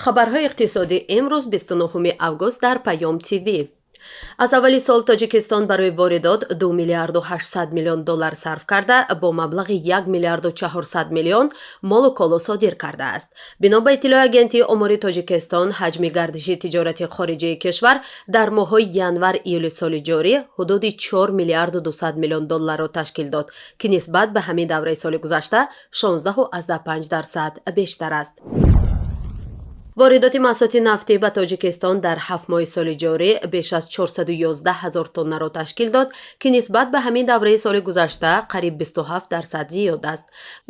Хабарҳои иқтисодӣ имрӯз, 29 август, дар Паём ТВ. Аз аввали сол Тоҷикистон барои воридот 2 миллиарду 800 миллион доллар сарф карда, бо маблағи 1 миллиарду 400 миллион молу коло содир кардааст. Бино ба иттилои Агентии омори Тоҷикистон, ҳаҷми гардиши тиҷорати хориҷии кишвар дар моҳҳои январ июли соли ҷорӣ ҳудуди 4 миллиарду 200 миллион долларро ташкил дод, ки нисбат ба ҳамин давраи соли гузашта 16,5% бештар аст. Воридоти маҳсулоти нафтӣ ба Тоҷикистон дар 7 моҳи соли ҷорӣ беш аз 411 ҳазор тоннаро ташкил дод, ки нисбат ба ҳамин давраи соли гузашта қариб 27% зиёд аст.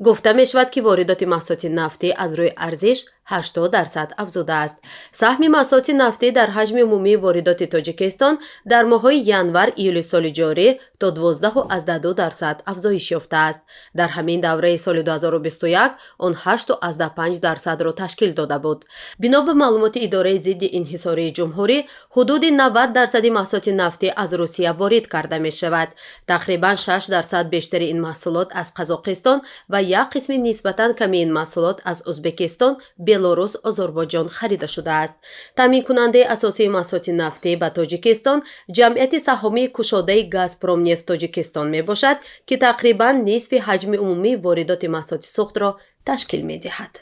Гуфта мешавад, ки воридоти маҳсулоти нафтӣ аз рӯи арзиш 80% афзудааст. Саҳми маҳсулоти нафтӣ дар ҳаҷми умумии воридоти Тоҷикистон дар моҳҳои январ июли соли ҷорӣ то 12,2% афзоиш ёфтааст. Дар ҳамин давраи соли 2021 он 8,5 дарсадро ташкил дода буд. Бино ба маълумоти Идораи зидди инҳисории ҷумҳурӣ, ҳудуди 90 дарсади маҳсулоти нафтӣ аз Русия ворид карда мешавад. Тақрибан 6% бештари ин маҳсулот аз Қазоқистон ва як қисми нисбатан ками ин маҳсулот аз Ӯзбекистон, Белорус, Озарбойҷон харида шудааст. Таъминкунандаи асосии маҳсулоти нафтӣ ба Тоҷикистон Ҷамъияти саҳомии кушодаи «Газпромнефт Тоҷикистон» мебошад, ки тақрибан нисфи ҳаҷми умумии воридоти маҳсулоти сӯхтро ташкил медиҳад.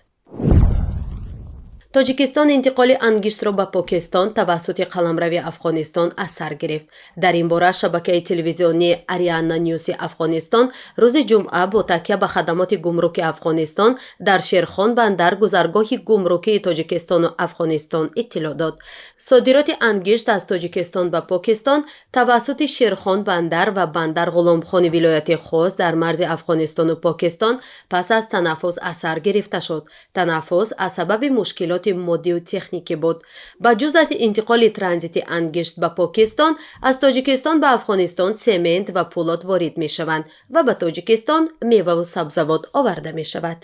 Тоҷикистон интиқоли ангиштро ба Покистон тавассути қаламрави Афғонистон аз сар гирифт. Дар ин бора шабакаи телевизионии Ариана Ньюси Афғонистон рӯзи ҷумъа бо такя ба хадамоти гумруки Афғонистон дар Шерхон Бандар, гузаргоҳи гумрукии Тоҷикистону Афғонистон, иттилоъ дод. Содироти ангишт аз Тоҷикистон ба Покистон тавассути Шерхон Бандар ва Бандар Ғуломхони вилояти Хост дар марзи Афғонистону Покистон пас аз танаффус аз сар гирифта шуд. Танаффус аз сабаби мушкилоти моддию техникӣ буд. Ба ҷуз аз интиқоли транзити ангишт ба Покистон, аз Тоҷикистон ба Афғонистон семент ва пӯлод ворид мешаванд ва ба Тоҷикистон меваву сабзавот оварда мешавад.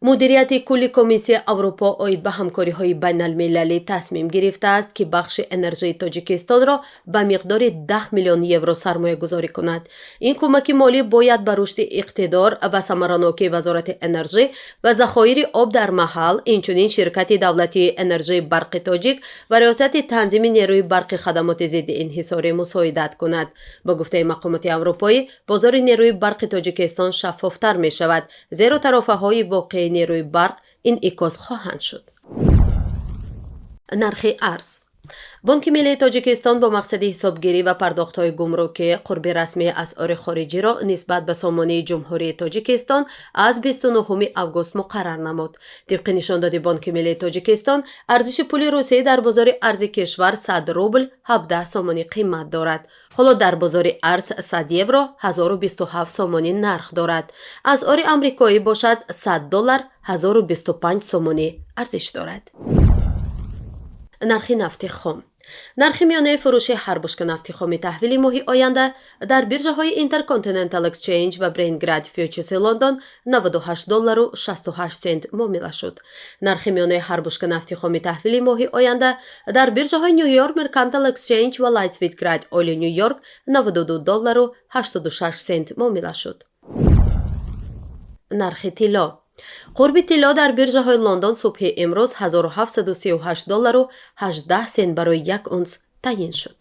Мудирияти кулли Комиссияи Аврупо оид ба ҳамкориҳои байналмилалӣ тасмим гирифтааст, ки бахши энержии Тоҷикистонро ба миқдори 10 миллион евро сармоягузорӣ кунад. Ин кӯмаки молӣ бояд ба рушди иқтидор ва самаранокии Вазорати энержӣ ва захоири об дар маҳал, инчунин Ширкати давлатии энержии барқи тоҷик ва Риёсати танзими нерӯи барқи хадамоти зидди инҳисорӣ мусоидат кунад. Ба гуфтаи мақомоти аврупоӣ, бозори нерӯи барқи Тоҷикистон шаффофтар мешавад, зеро тарофаҳои воқеии нерӯи барқ инъикос хоҳанд шуд. Нархи арз. Бонки миллии Тоҷикистон бо мақсади ҳисобгирӣ ва пардохтҳои гумрукӣ қурби расмии асъори хориҷиро нисбат ба сомонии Ҷумҳурии Тоҷикистон аз 29 август муқаррар намуд. Тибқи нишондоди Бонки миллии Тоҷикистон, арзиши пули русӣ дар бозори арзи кишвар 100 рубл 17 сомонӣ қимат дорад. Ҳоло дар бозори арз 100 евро 1027 сомонӣ нарх дорад. Асъори амрикоӣ бошад, 100 доллар 1025 сомонӣ арзиш дорад. Нархи нафти хом. Нархи миёнаи фурӯши ҳар бушка нафти хоми таҳвили моҳи оянда дар биржаҳои Intercontinental Exchange ва Brent Grade Futures Лондон 98 доллару 68 сент муомила шуд. Нархи миёнаи ҳар бушка нафти хоми таҳвили моҳи оянда дар биржаҳои New York Mercantile Exchange ва Light Sweet Crude Oil Ню Йорк 92 доллару 86 сент муомила шуд. Нархи тилло. Қурби тилло дар биржаҳои Лондон субҳи имрӯз 1738 доллару 18 сент барои як унс таъйин шуд.